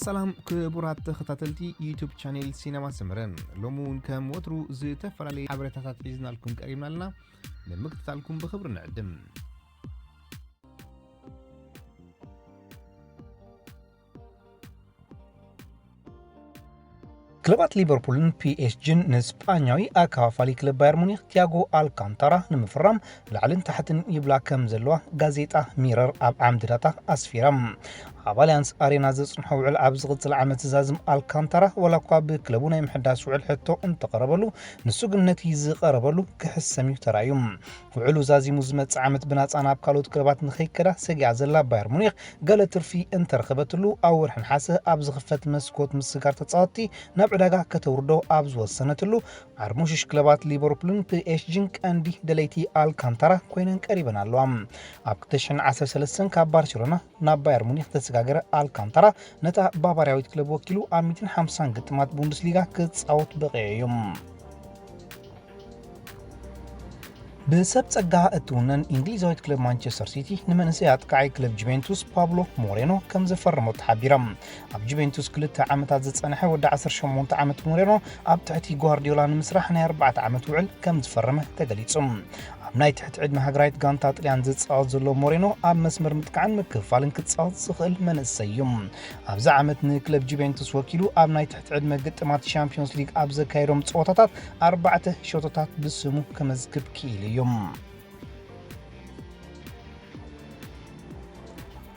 ሰላም ክቡራት ተኸታተልቲ ዩቱብ ቻኔል ሲነማ ሰመረ፣ ሎሚ እውን ከም ወትሩ ዝተፈላለዩ ሓበሬታታት ሒዝናልኩም ቀሪብና ኣለና። ንምክትታልኩም ብኽብሪ ንዕድም። ክለባት ሊቨርፑልን ፒኤስጂን ንስጳኛዊ ኣከፋፋሊ ክለብ ባየር ሙኒክ ቲያጎ ኣልካንታራ ንምፍራም ላዕልን ታሕትን ይብላ ከም ዘለዋ ጋዜጣ ሚረር ኣብ ዓምዲ ዳታ ኣስፊራ። ኣብ ኣሊያንስ ኣሬና ዘጽንሖ ውዕል ኣብ ዝቕጽል ዓመት ዝዛዝም ኣልካንታራ፣ ዋላ እኳ ብክለቡ ናይ ምሕዳስ ውዕል ሕቶ እንተቐረበሉ፣ ንሱ ግን ነቲ ዝቐረበሉ ክሕሰም እዩ ተራእዩ። ውዕሉ ዛዚሙ ዝመጽእ ዓመት ብናጻ ናብ ካልኦት ክለባት ንኸይከዳ ሰጊኣ ዘላ ባየር ሙኒክ፣ ገለ ትርፊ እንተረኸበትሉ፣ ኣብ ወርሒ ነሓሰ ኣብ ዝኽፈት መስኮት ምስጋር ተጻወትቲ ናብ ዕዳጋ ከተውርዶ ኣብ ዝወሰነትሉ፣ ዓርሞሽሽ ክለባት ሊቨርፑልን ፒኤስጂን ቀንዲ ደለይቲ ኣልካንታራ ኮይነን ቀሪበን ኣለዋ። ኣብ ክልተ ሽሕን ዓሰርተ ሰለስተን ካብ ባርሴሎና ናብ ባየር ሙኒክ ተሰጋገረ ኣልካንታራ፣ ነታ ባቫርያዊት ክለብ ወኪሉ ኣብ ሚእትን ሓምሳን ግጥማት ቡንደስሊጋ ክጻወት በቒዑ እዩ። ብሰብ ጸጋ እትውነን እንግሊዛዊት ክለብ ማንቸስተር ሲቲ ንመንእሰይ ኣጥቃዓይ ክለብ ጁቬንቱስ ፓብሎ ሞሬኖ ከም ዘፈረሞ ተሓቢራ። ኣብ ጁቬንቱስ ክልተ ዓመታት ዝጸንሐ ወዲ ዓሰርተ ሸሞንተ ዓመት ሞሬኖ፣ ኣብ ትሕቲ ጓርዲዮላ ንምስራሕ ናይ ኣርባዕተ ዓመት ውዕል ከም ዝፈረመ ተገሊጹ። ኣብ ናይ ትሕቲ ዕድመ ሃገራዊት ጋንታ ጥልያን ዝጻወት ዘሎ ሞሬኖ፣ ኣብ መስመር ምጥቃዕን ምክፍፋልን ክጻወት ዝኽእል መንእሰይ እዩ። ኣብዚ ዓመት ንክለብ ጁቬንቱስ ወኪሉ ኣብ ናይ ትሕቲ ዕድመ ግጥማት ሻምፒዮንስ ሊግ ኣብ ዘካየዶም ጸወታታት ኣርባዕተ ሸቶታት ብስሙ ከመዝግብ ክኢሉ እዩ።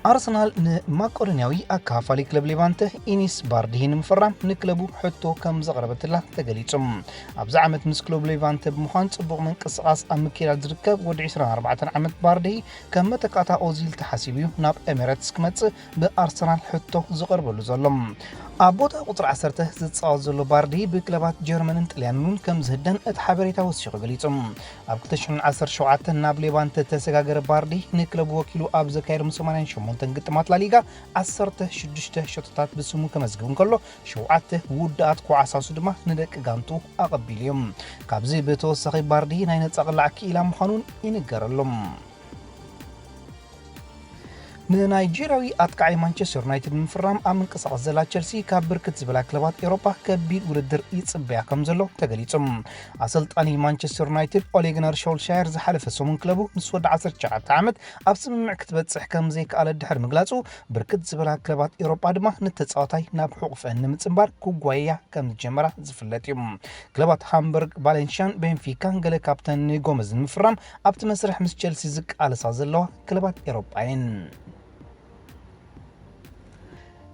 ኣርሰናል ንማቄዶንያዊ ኣከፋፋሊ ክለብ ሌቫንተ ኢኒስ ባርዲሂ ንምፍራም ንክለቡ ሕቶ ከም ዘቕረበትላ ተገሊጹ። ኣብዚ ዓመት ምስ ክለብ ሌቫንተ ብምዃን ጽቡቕ ምንቅስቓስ ኣብ ምክያድ ዝርከብ ወዲ ዕስራን ኣርባዕተን ዓመት ባርዲሂ፣ ከም መተካእታ ኦዚል ተሓሲቡ እዩ ናብ ኤሚሬትስ ክመጽእ ብኣርሰናል ሕቶ ዝቐርበሉ ዘሎ። ኣብ ቦታ ቁጽሪ ዓሰርተ ዝጻወት ዘሎ ባርዲ ብክለባት ጀርመንን ጥልያንን እውን ከም ዝህደን እቲ ሓበሬታ ወሲኹ ገሊጹ። ኣብ ክልተ ሽሕን ዓሰርተ ሸውዓተን ናብ ሌቫንተ ተሰጋገረ ባርዲ ንክለቡ ወኪሉ ኣብ ዘካየዶም ሰማንያን ሸሞንተን ግጥማት ላሊጋ ዓሰርተ ሽዱሽተ ሸቶታት ብስሙ ከመዝግብ እንከሎ፣ ሸውዓተ ውድኣት ክወዓሳሱ ድማ ንደቂ ጋንቱ ኣቐቢሉ እዩ። ካብዚ ብተወሳኺ ባርዲ ናይ ነጻ ቅላዕ ክኢላ ምዃኑን ይንገረሉ። ንናይጄርያዊ ኣጥቃዓይ ማንቸስተር ዩናይትድ ንምፍራም ኣብ ምንቅስቓስ ዘላ ቸልሲ ካብ ብርክት ዝበላ ክለባት ኤውሮጳ ከቢድ ውድድር ይጽበያ ከም ዘሎ ተገሊጹ። ኣሰልጣኒ ማንቸስተር ዩናይትድ ኦሌ ግነር ሾልሻየር ዝሓለፈ ሰሙን ክለቡ ምስ ወዲ ዓሰርተ ትሽዓተ ዓመት ኣብ ስምምዕ ክትበጽሕ ከም ዘይከኣለ ድሕሪ ምግላጹ፣ ብርክት ዝበላ ክለባት ኤውሮጳ ድማ ንተጻዋታይ ናብ ሕቑፈን ንምጽንባር ክጓየያ ከም ዝጀመራ ዝፍለጥ እዩ። ክለባት ሃምበርግ፣ ቫሌንሽያን፣ ቤንፊካን ገለ ካብተን ንጎመዝ ንምፍራም ኣብቲ መስርሕ ምስ ቸልሲ ዝቃለሳ ዘለዋ ክለባት ኤውሮጳ እየን።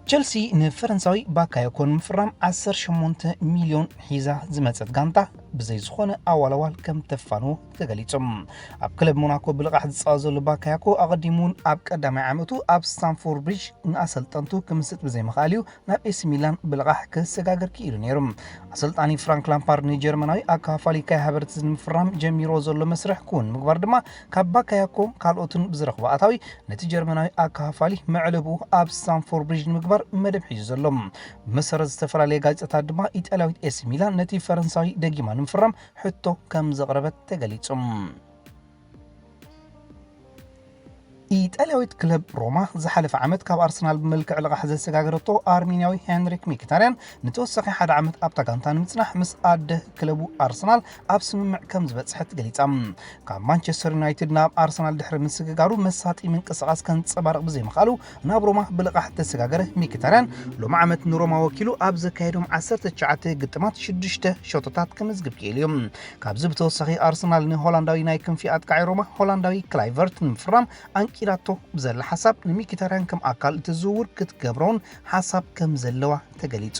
ቸልሲ ንፈረንሳዊ ባካዮኮ ንምፍራም ዓሰርተ ሸሞንተ ሚልዮን ሒዛ ዝመጸት ጋንታ ብዘይ ዝኾነ ኣዋላዋል ከም ተፋንዎ ተገሊጹ። ኣብ ክለብ ሞናኮ ብልቓሕ ዝጻወት ዘሎ ባካዮኮ፣ ኣቐዲሙ እውን ኣብ ቀዳማይ ዓመቱ ኣብ ስታንፎርድ ብሪጅ ንኣሰልጠንቱ ክምስጥ ብዘይምኽኣል እዩ ናብ ኤሲ ሚላን ብልቓሕ ክሰጋገር ክኢሉ ነይሩ። ኣሰልጣኒ ፍራንክ ላምፓርድ ንጀርመናዊ ኣከፋፋሊ ካይ ሃቨርትዝ ንምፍራም ጀሚሮ ዘሎ መስርሕ ክውን ንምግባር ድማ ካብ ባካያኮ ካልኦትን ብዝረኽቦ ኣታዊ ነቲ ጀርመናዊ ኣከፋፋሊ መዕለብኡ ኣብ ስታንፎርድ ብሪጅ ንምግባር መደብ ሒዙ ዘሎ። ብመሰረት ዝተፈላለየ ጋዜጣታት ድማ ኢጣልያዊት ኤሲ ሚላን ነቲ ፈረንሳዊ ደጊማ ንምፍራም ሕቶ ከም ዘቕረበት ተገሊጹ። ኢጣልያዊት ክለብ ሮማ ዝሓለፈ ዓመት ካብ ኣርሰናል ብመልክዕ ልቓሕ ዘሰጋገረቶ ኣርሜንያዊ ሄንሪክ ሚኪታርያን ንተወሳኺ ሓደ ዓመት ኣብታ ጋንታ ንምጽናሕ ምስ ኣደ ክለቡ ኣርሰናል ኣብ ስምምዕ ከም ዝበጽሐት ገሊጻ። ካብ ማንቸስተር ዩናይትድ ናብ ኣርሰናል ድሕሪ ምስግጋሩ መሳጢ ምንቅስቓስ ከንጸባርቕ ብዘይምኽኣሉ ናብ ሮማ ብልቓሕ ተሰጋገረ ሚኪታርያን ሎሚ ዓመት ንሮማ ወኪሉ ኣብ ዘካየዶም ዓሰርተ ትሽዓተ ግጥማት ሽዱሽተ ሸቶታት ክምዝግብ ክኢሉ እዩ። ካብዚ ብተወሳኺ ኣርሰናል ንሆላንዳዊ ናይ ክንፊ ኣጥቃዒ ሮማ ሆላንዳዊ ክላይቨርት ንምፍራም ኣንቂዳቶ ብዘላ ሓሳብ ንሚኪታርያን ከም ኣካል እቲ ዝውውር ክትገብሮን ሓሳብ ከም ዘለዋ ተገሊጹ።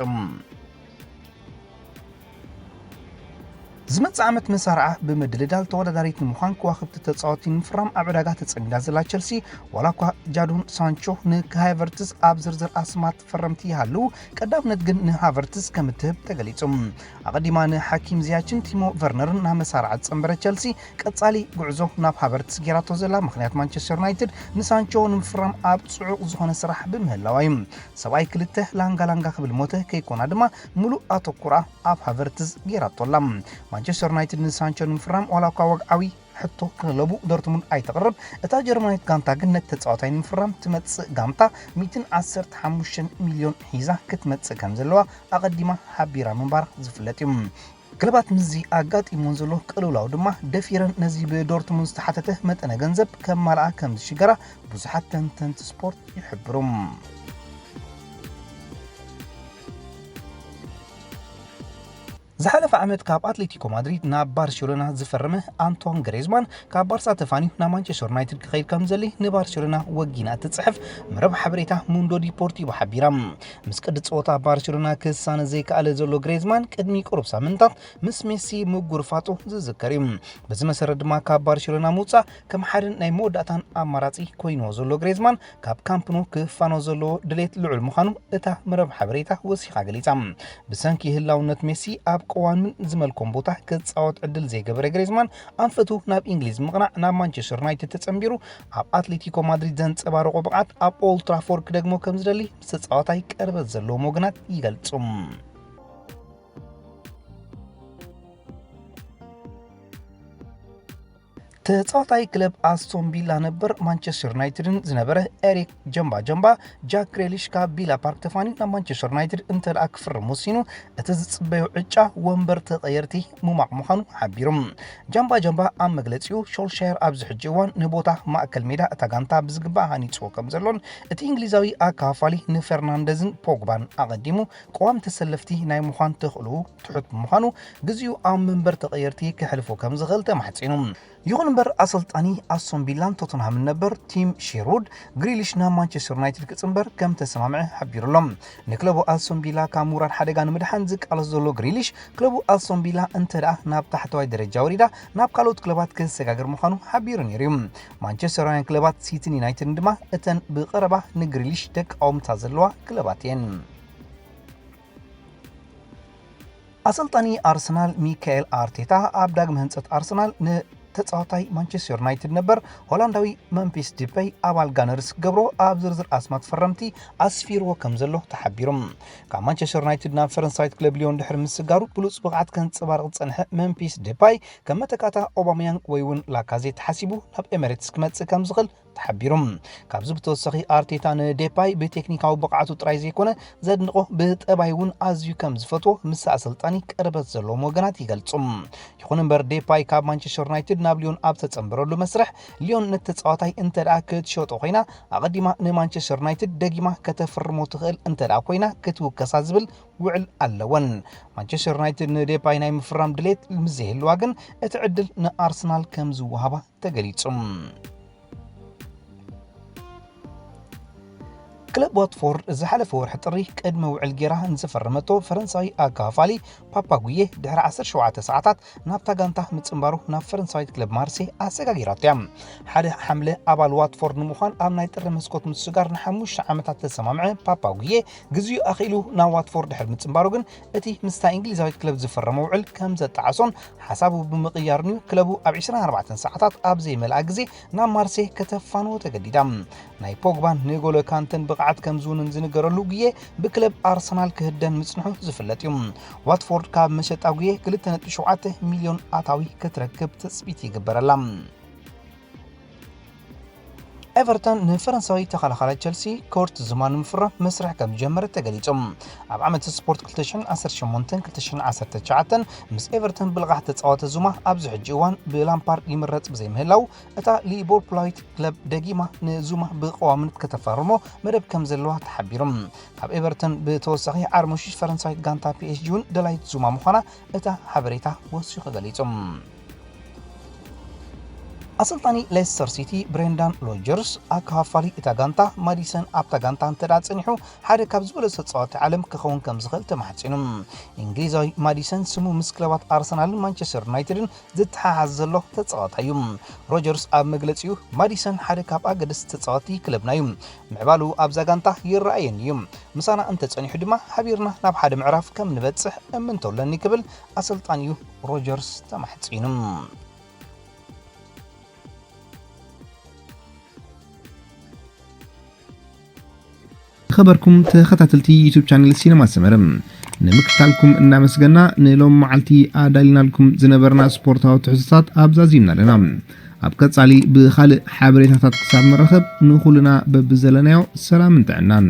ዝመጽእ ዓመት መሳርዓ ብምድልዳል ተወዳዳሪት ንምዃን ከዋኽብቲ ተጻወቲ ንምፍራም ኣብ ዕዳጋ ተጸሚዳ ዘላ ቸልሲ፣ ዋላ እኳ ጃዶን ሳንቾ ንሃቨርትዝ ኣብ ዝርዝር ኣስማት ፈረምቲ ይሃልው፣ ቀዳምነት ግን ንሃቨርትዝ ከም እትህብ ተገሊጹ። ኣቐዲማ ንሓኪም ዚያችን ቲሞ ቨርነርን ናብ መሳርዓ ዝጸንበረ ቸልሲ፣ ቀጻሊ ጉዕዞ ናብ ሃቨርትዝ ጌራቶ ዘላ ምኽንያት ማንቸስተር ዩናይትድ ንሳንቾ ንምፍራም ኣብ ጽዑቕ ዝኾነ ስራሕ ብምህላዋ እዩ። ሰብኣይ ክልተ ላንጋ ላንጋ ክብል ሞተ ከይኮና ድማ፣ ምሉእ ኣተኩራ ኣብ ሃቨርትዝ ጌራቶ ኣላ። ማንቸስተር ዩናይትድ ንሳንቾ ንምፍራም ዋላ እኳ ወግዓዊ ሕቶ ክለቡ ዶርትሙንድ ኣይተቕርብ። እታ ጀርመናዊት ጋንታ ግን ነቲ ተጻዋታይ ንምፍራም ትመጽእ ጋንታ ሚእትን ዓሰርተ ሓሙሽተን ሚልዮን ሒዛ ክትመጽእ ከም ዘለዋ ኣቐዲማ ሓቢራ ምንባራ ዝፍለጥ እዩ። ክለባት ምስዚ ኣጋጢሞን ዘሎ ቅልውላው ድማ ደፊረን ነዚ ብዶርትሙንድ ዝተሓተተ መጠነ ገንዘብ ከማልኣ ከም ዝሽገራ ብዙሓት ተንተንቲ ስፖርት ይሕብሩ። ዝሓለፈ ዓመት ካብ ኣትሌቲኮ ማድሪድ ናብ ባርሴሎና ዝፈረመ ኣንቶን ግሬዝማን ካብ ባርሳ ተፋንዩ ናብ ማንቸስተር ዩናይትድ ክኸይድ ከም ዘሊ ንባርሴሎና ወጊና እትጽሕፍ መረብ ሓበሬታ ሙንዶ ዲፖርቲቮ ሓቢራ። ምስ ቅዲ ጸወታ ባርሴሎና ክሳነ ዘይከኣለ ዘሎ ግሬዝማን ቅድሚ ቁሩብ ሳምንታት ምስ ሜሲ ምጉርፋጡ ዝዝከር እዩ። በዚ መሰረት ድማ ካብ ባርሴሎና ምውጻእ ከም ሓደን ናይ መወዳእታን ኣማራጺ ኮይንዎ ዘሎ ግሬዝማን ካብ ካምፕ ኑ ክፋኖ ዘለዎ ድሌት ልዑል ምዃኑ እታ መረብ ሓበሬታ ወሲኻ ገሊጻ። ብሰንኪ ህላውነት ሜሲ ኣብ ቀዋምን ዝመልኮም ቦታ ክጻወት ዕድል ዘይገበረ ግሬዝማን ኣንፈቱ ናብ እንግሊዝ ምቕናዕ ናብ ማንቸስተር ዩናይትድ ተጸንቢሩ ኣብ ኣትሌቲኮ ማድሪድ ዘንጸባረቆ ብቕዓት ኣብ ኦልድ ትራፎርድ ክደግሞ ከም ዝደሊ ምስ ተጻዋታይ ቀርበት ዘለዎም ወገናት ይገልጹ። ተጻዋታይ ክለብ ኣስቶን ቪላ ነበር ማንቸስተር ዩናይትድን ዝነበረ ኤሪክ ጀምባ ጀምባ ጃክ ግሬሊሽ ካብ ቪላ ፓርክ ተፋንዩ ናብ ማንቸስተር ዩናይትድ እንተ ደኣ ክፍርም ወሲኑ እቲ ዝጽበዮ ዕጫ ወንበር ተቐየርቲ ሙማቕ ምዃኑ ሓቢሩ። ጀምባ ጀምባ ኣብ መግለጺኡ ሾልሻየር ኣብዚ ሕጂ እዋን ንቦታ ማእከል ሜዳ እታ ጋንታ ብዝግባእ ሃኒጽዎ ከም ዘሎን እቲ እንግሊዛዊ ኣካፋሊ ንፈርናንደዝን ፖግባን ኣቐዲሙ ቀዋሚ ተሰለፍቲ ናይ ምዃን ተኽእልኡ ትሑት ብምዃኑ ግዜኡ ኣብ መንበር ተቐየርቲ ከሕልፎ ከም ዝኽእል ተማሕጺኑ። ይኹን እምበር ኣሰልጣኒ ኣስቶን ቪላን ቶተንሃምን ነበር ቲም ሼርውድ ግሪሊሽ ናብ ማንቸስተር ዩናይትድ ክጽንበር ከም ተሰማምዐ ሓቢሩ ኣሎ። ንክለቡ ኣስቶን ቪላ ካብ ምውራድ ሓደጋ ንምድሓን ዝቃለስ ዘሎ ግሪሊሽ ክለቡ ኣስቶን ቪላ እንተ ደኣ ናብ ታሕተዋይ ደረጃ ወሪዳ ናብ ካልኦት ክለባት ክሰጋገር ምዃኑ ሓቢሩ ነይሩ እዩ። ማንቸስተራውያን ክለባት ሲቲን ዩናይትድን ድማ እተን ብቐረባ ንግሪሊሽ ደቂ ኣውምታ ዘለዋ ክለባት እየን። ኣሰልጣኒ ኣርሰናል ሚካኤል ኣርቴታ ኣብ ዳግመ ህንጸት ኣርሰናል ንተጻዋታይ ማንቸስተር ዩናይትድ ነበር ሆላንዳዊ መምፊስ ዲፐይ ኣባል ጋነርስ ክገብሮ ኣብ ዝርዝር ኣስማት ፈረምቲ ኣስፊርዎ ከም ዘሎ ተሓቢሩ። ካብ ማንቸስተር ዩናይትድ ናብ ፈረንሳዊት ክለብ ሊዮን ድሕሪ ምስጋሩ ብሉጽ ብቕዓት ከንጸባርቕ ዝጸንሐ መምፊስ ዲፓይ ከም መተካእታ ኦባመያንግ ወይ እውን ላካዜት ተሓሲቡ ናብ ኤሜሬትስ ክመጽእ ከም ዝኽእል ተሓቢሩ። ካብዚ ብተወሳኺ ኣርቴታ ንዴፓይ ብቴክኒካዊ ብቕዓቱ ጥራይ ዘይኮነ ዘድንቖ ብጠባይ እውን ኣዝዩ ከም ዝፈትዎ ምስ ኣሰልጣኒ ቅርበት ዘለዎም ወገናት ይገልጹ። ይኹን እምበር ዴፓይ ካብ ማንቸስተር ዩናይትድ ናብ ሊዮን ኣብ ተጸንበረሉ መስርሕ ሊዮን ነቲ ተጻዋታይ እንተ ደኣ ክትሸጦ ኮይና ኣቐዲማ ንማንቸስተር ዩናይትድ ደጊማ ከተፍርሞ ትኽእል እንተ ደኣ ኮይና ክትውከሳ ዝብል ውዕል ኣለወን። ማንቸስተር ዩናይትድ ንዴፓይ ናይ ምፍራም ድሌት ምስ ዘይህልዋ ግን እቲ ዕድል ንኣርሰናል ከም ዝወሃባ ተገሊጹ። ክለብ ዋትፎርድ ዝሓለፈ ወርሒ ጥሪ ቅድሚ ውዕል ጌራ ንዝፈረመቶ ፈረንሳዊ ኣካፋሊ ፓፓጉየ ድሕሪ ዓሰርተ ሸውዓተ ሰዓታት ናብታ ጋንታ ምጽንባሩ ናብ ፈረንሳዊት ክለብ ማርሴ ኣሰጋጊራቶ እያ። ሓደ ሓምለ ኣባል ዋትፎርድ ንምዃን ኣብ ናይ ጥሪ መስኮት ምስጋር ንሓሙሽተ ዓመታት ተሰማምዐ ፓፓጉየ ግዜኡ ኣኺሉ ናብ ዋትፎርድ ድሕሪ ምጽንባሩ ግን እቲ ምስታ እንግሊዛዊት ክለብ ዝፈረመ ውዕል ከም ዘጣዓሶን ሓሳቡ ብምቕያርን'ዩ ክለቡ ኣብ ዕስራን ኣርባዕተን ሰዓታት ኣብ ዘይመልኣ ግዜ ናብ ማርሴ ከተፋንዎ ተገዲዳ። ናይ ፖግባን ንጎሎ ካንተን ብቕዓት ከም ዝውንን ዝንገረሉ ግየ ብክለብ ኣርሰናል ክህደን ምጽንሑ ዝፍለጥ እዩ። ዋትፎርድ ካብ መሸጣ ጉየ ክልተ ነጥቢ ሸውዓተ ሚልዮን ኣታዊ ክትረክብ ትጽቢት ይግበረላ። ኤቨርተን ንፈረንሳዊ ተኸላኻላይ ቸልሲ ኮርት ዙማ ንምፍራም መስርሕ ከም ዝጀመረ ተገሊጹ። ኣብ ዓመት ስፖርት ክልተ ሽሕን ዓሰርተ ሸሞንተን ክልተ ሽሕን ዓሰርተ ትሽዓተን ምስ ኤቨርተን ብልቓሕ ተጻወተ ዙማ ኣብዚ ሕጂ እዋን ብላምፓርድ ይምረጽ ብዘይምህላው እታ ሊቨርፑላዊት ክለብ ደጊማ ንዙማ ብቐዋምነት ከተፈርሞ መደብ ከም ዘለዋ ተሓቢሩ። ካብ ኤቨርተን ብተወሳኺ ዓርሞሽሽ ፈረንሳዊት ጋንታ ፒ ኤስ ጂ እውን ደላይት ዙማ ምዃና እታ ሓበሬታ ወሲኹ ገሊጹ። ኣሰልጣኒ ሌስተር ሲቲ ብሬንዳን ሮጀርስ ኣካፋፋሊ እታ ጋንታ ማዲሰን ኣብታ ጋንታ እንተ ደኣ ጸኒሑ ሓደ ካብ ዝበለጸ ተጻወቲ ዓለም ክኸውን ከም ዝኽእል ተማሕጺኑ። እንግሊዛዊ ማዲሰን ስሙ ምስ ክለባት ኣርሰናልን ማንቸስተር ዩናይትድን ዝተሓሓዝ ዘሎ ተጻዋታይ እዩ። ሮጀርስ ኣብ መግለጺኡ ማዲሰን ሓደ ካብ ኣገደስቲ ተጻወቲ ክለብና እዩ። ምዕባሉ ኣብዛ ጋንታ ይረኣየኒ እዩ። ምሳና እንተጸኒሑ ድማ ሓቢርና ናብ ሓደ ምዕራፍ ከም ንበጽሕ እምንቶ ኣለኒ ክብል ኣሰልጣኒኡ ሮጀርስ ተማሕጺኑ። ዝኸበርኩም ተኸታተልቲ ዩቱብ ቻነል ሲነማ ሰመረ፣ ንምክታልኩም እናመስገና ንሎም መዓልቲ ኣዳሊናልኩም ዝነበርና ስፖርታዊ ትሕዝቶታት ኣብዛዚምና ኣለና። ኣብ ቀጻሊ ብኻልእ ሓበሬታታት ክሳብ ንረኸብ ንኹልና በብዘለናዮ ሰላምን ጥዕናን።